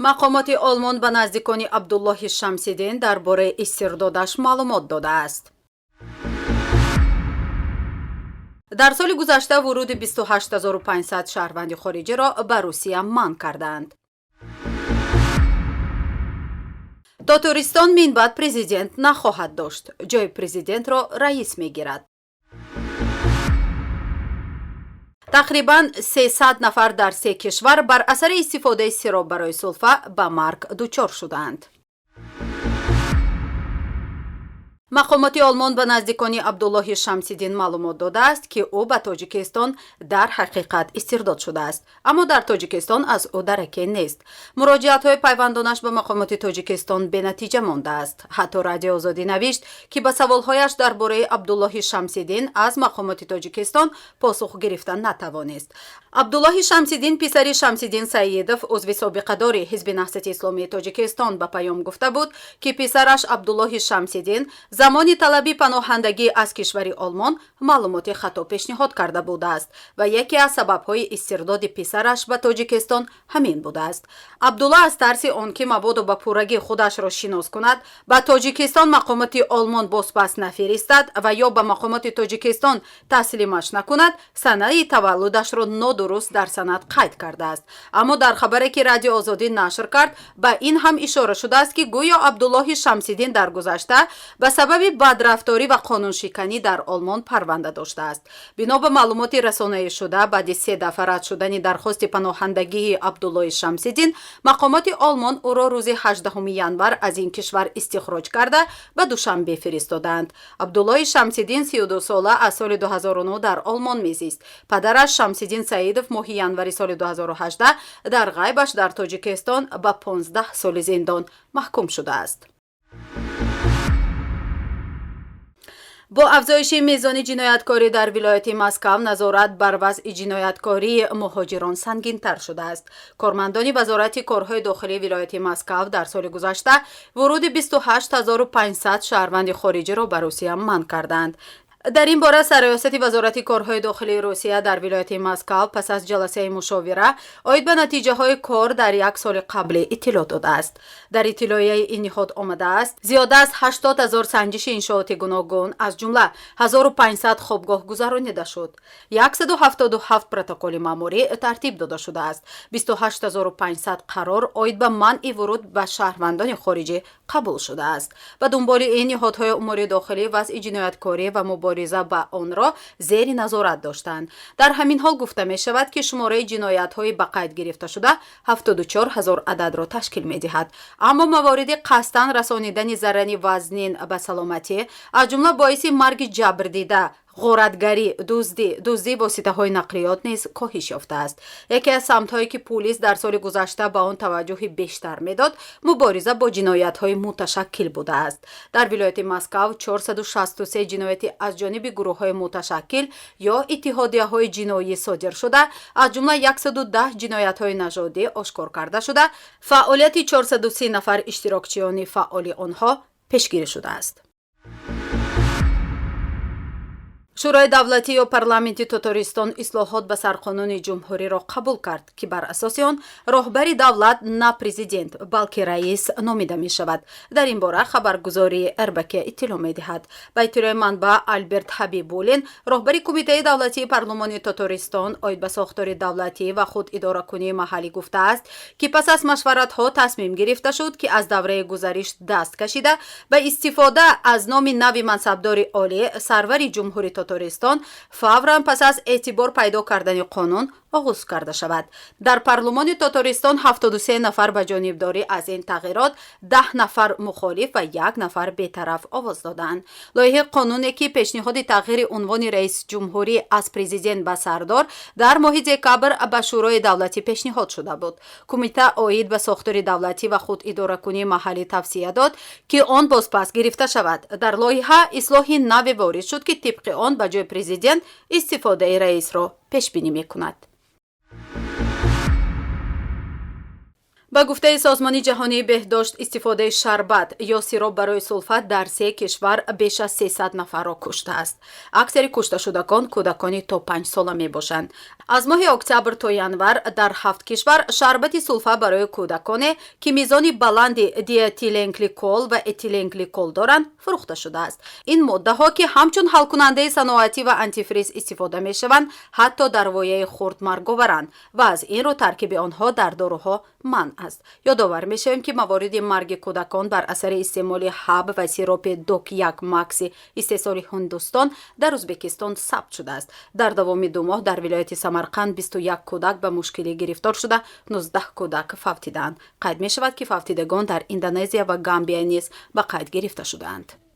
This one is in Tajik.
Мақомоти Олмон ба наздикони Абдуллоҳи Шамсиддин дар бораи истирдодаш маълумот додааст. Дар соли гузашта вуруди 28 500 шаҳрванди хориҷиро ба Русия манъ карданд. Тотористон минбаъд президент нахоҳад дошт. Ҷои президентро раис мегирад. Тақрибан 300 нафар дар се кишвар бар асари истифодаи сироп барои сулфа ба марг дучор шуданд. Мақомоти Олмон ба наздикони Абдуллоҳи Шамсиддин маълумот додааст, ки ӯ ба Тоҷикистон дар ҳақиқат истирдод шудааст, аммо дар Тоҷикистон аз ӯ дараке нест. Муроҷиатҳои пайвандонаш ба мақомоти Тоҷикистон бенатиҷа мондааст. Ҳатто Радиои Озодӣ навишт, ки ба саволҳояш дар бораи Абдуллоҳи Шамсиддин аз мақомоти Тоҷикистон посух гирифта натавонист. Абдуллоҳи Шамсиддин, писари Шамсиддин Саидов, узви собиқадори Ҳизби Наҳзати Исломии Тоҷикистон, ба паём гуфта буд, ки писараш Абдуллоҳи Шамсиддин замони талаби паноҳандагӣ аз кишвари Олмон маълумоти хато пешниҳод карда будааст ва яке аз сабабҳои истирдоди писараш ба Тоҷикистон ҳамин будааст. Абдулло аз тарси он ки мабодо ба пуррагӣ худашро шинос кунад, ба Тоҷикистон мақомоти Олмон бозпас нафиристад ва ё ба мақомоти Тоҷикистон таслимаш накунад, санаи таваллудашро нодуруст дар санад қайд кардааст. Аммо дар хабаре, ки Радио Озодӣ нашр кард, ба ин ҳам ишора шудааст, ки гӯё Абдуллоҳи Шамсиддин дар гузашта ба сабаби бадрафторӣ ва қонуншиканӣ дар Олмон парванда доштааст. Бино ба маълумоти расонаӣ шуда, баъди се дафъа рад шудани дархости паноҳандагии Абдуллоҳи Шамсиддин, мақомоти Олмон ӯро рӯзи 18 январ аз ин кишвар истихроҷ карда, ба Душанбе фиристодаанд. Абдуллоҳи Шамсиддин, 32 сола, аз соли 2009 дар Олмон мезист. Падараш Шамсиддин Саидов моҳи январи соли 2018 дар ғайбаш дар Тоҷикистон ба 15 соли зиндон маҳкум шудааст. Бо афзоиши мезони ҷинояткорӣ дар вилояти Москав назорат бар вазъи ҷинояткории муҳоҷирон сангинтар шудааст. Кормандони Вазорати корҳои дохилии вилояти Москав дар соли гузашта вуруди 28 500 шаҳрванди хориҷиро ба Русия манъ карданд. Дар ин бора Сарриёсати Вазорати корҳои дохилии Русия дар вилояти Москав пас аз ҷаласаи мушовира оид ба натиҷаҳои кор дар як соли қаблӣ иттилоъ додааст. Дар иттилоияи ин ниҳод омадааст, зиёда аз 80 ҳазор санҷиши иншооти гуногун, аз ҷумла 1500 хобгоҳ гузаронида шуд, 177 протоколи маъмурӣ тартиб дода шудааст, 28 500 қарор оид ба манъи вуруд ба шаҳрвандони хориҷӣ қабул шудааст. Ба дунболи ин ниҳодҳои умури дохилӣ вазъи ҷинояткорӣ ва мубориза ба онро зери назорат доштанд. Дар ҳамин ҳол гуфта мешавад, ки шумораи ҷиноятҳои ба қайд гирифташуда 74 ҳазор ададро ташкил медиҳад, аммо мавориди қасдан расонидани зарари вазнин ба саломатӣ, аз ҷумла боиси марги ҷабрдида, ғоратгарӣ, дуздӣ, дуздии воситаҳои нақлиёт низ коҳиш ёфтааст. Яке аз самтҳое, ки пулис дар соли гузашта ба он таваҷҷӯҳи бештар медод, мубориза бо ҷиноятҳои муташаккил будааст. Дар вилояти Москав 463 ҷинояти аз ҷониби гурӯҳҳои муташаккил ё иттиҳодияҳои ҷиноӣ содир шуда, аз ҷумла 110 ҷиноятҳои нажодӣ ошкор карда шуда, фаъолияти 430 нафар иштирокчиёни фаъоли онҳо пешгирӣ шудааст. Шӯрои давлатӣ ё парламенти Тотористон ислоҳот ба сарқонуни ҷумҳуриро қабул кард, ки бар асоси он роҳбари давлат на президент, балки раис номида мешавад. Дар ин бора хабаргузории РБК иттилоъ медиҳад. Ба иттилои манбаъ, Алберт Ҳабибуллин, роҳбари Кумитаи давлатии парлумони Тотористон оид ба сохтори давлатӣ ва худидоракунии маҳаллӣ, гуфтааст, ки пас аз машваратҳо тасмим гирифта шуд, ки аз давраи гузариш даст кашида, ба истифода аз номи нави мансабдори олӣ, сарвари ҷумҳури Тотористон, фавран пас аз эътибор пайдо кардани қонун оғоз карда шавад. Дар парлумони Тотористон 73 нафар ба ҷонибдорӣ аз ин тағйирот, 10 нафар мухолиф ва як нафар бетараф овоз доданд. Лоиҳаи қонуне, ки пешниҳоди тағйири унвони раисҷумҳурӣ аз президент ба сардор, дар моҳи декабр ба Шӯрои давлатӣ пешниҳод шуда буд. Кумита оид ба сохтори давлатӣ ва худидоракунии маҳаллӣ тавсия дод, ки он бозпас гирифта шавад. Дар лоиҳа ислоҳи наве ворид шуд, ки тибқи он ба ҷои президент истифодаи раисро пешбинӣ мекунад. Ба гуфтаи Созмони ҷаҳонии беҳдошт, истифодаи шарбат ё сироп барои сулфа дар се кишвар беш аз 300 нафарро куштааст. Аксари кушташудагон кӯдакони то 5 сола мебошанд. Аз моҳи октябр то январ дар ҳафт кишвар шарбати сулфа барои кӯдаконе, ки мизони баланди диэтиленгликол ва этиленгликол доранд, фурӯхта шудааст. Ин моддаҳо, ки ҳамчун ҳалкунандаи саноатӣ ва антифриз истифода мешаванд, ҳатто дар вояи хурд марговаранд ва аз ин рӯ таркиби онҳо дар доруҳо манъ аст. Ёдовар мешавем, ки мавориди марги кӯдакон бар асари истеъмоли ҳаб ва сиропи Док як Макси истеҳсоли Ҳиндустон дар Ӯзбекистон сабт шудааст. Дар давоми 2 моҳ дар вилояти Самарқанд 21 кӯдак ба мушкилӣ гирифтор шуда, 19 кӯдак фавтидаанд. Қайд мешавад, ки фавтидагон дар Индонезия ва Гамбия низ ба қайд гирифта шудаанд.